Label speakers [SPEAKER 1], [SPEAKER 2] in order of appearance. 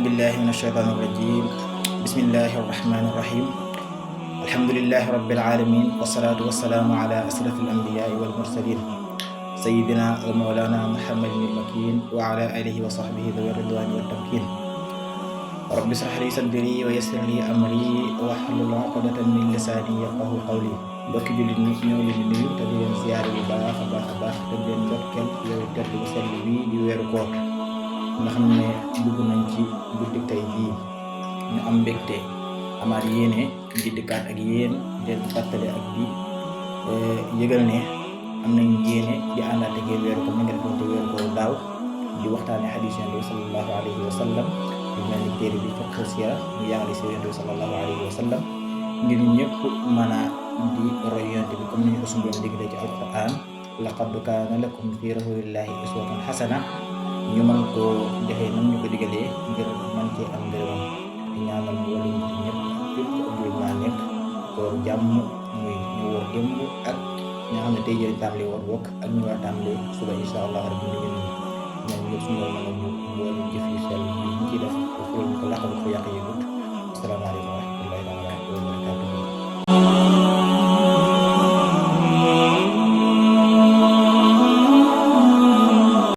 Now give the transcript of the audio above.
[SPEAKER 1] بالله من الشيطان الرجيم بسم الله الرحمن الرحيم الحمد لله رب العالمين والصلاة والسلام على أشرف الأنبياء والمرسلين سيدنا ومولانا محمد المكين وعلى آله وصحبه ذوي الرضوان والتمكين رب اشرح لي صدري ويسر لي أمري واحلل عقدة من لساني يفقهوا قولي mbokki jullit ñi ñoo leen di nuyu te di leen ziyaare bu baax a baax te di leen ndokkeel ci yow tedd bu sell bii di weeru koor nga xam ne dugg nañ ci guddi tey jii ñu am mbégte amaat yéene di dikkaat ak yéen di fàttali ak di yëgal ne am nañ yéene di àndaat ak weeru ko ni nga defoon ci weeru ko daaw di waxtaane xadiis Yonent bi sallallahu alayhi wa sallam di mel ni téere bi fiqh siira mu yàngali si Yonent bi sallallahu alayhi wa sallam ngir ñëpp mën a di roy Yonent bi comme ni ñu ko suñu doon diglee ci alquran laqad kaana lakum fi rasulillahi uswatun hasana ñu mën koo defee nam ñu ko digalee ngir mën cee am ngërëmam di ñaanal mu wala ñu ñëpp fépp ëbbul naa nekk koor jàmm muy ñu war démb ak ñi nga xam ne tey jëriñ tàmbali war bokk ak ñu war tàmbali suba insha allah rabbi ñu ngi ñoom ñëpp suñu doon mën a ñu mboolem jëf yu sell yi ñu ciy def ko laqal ko yàq yëgut asalaamaaleykum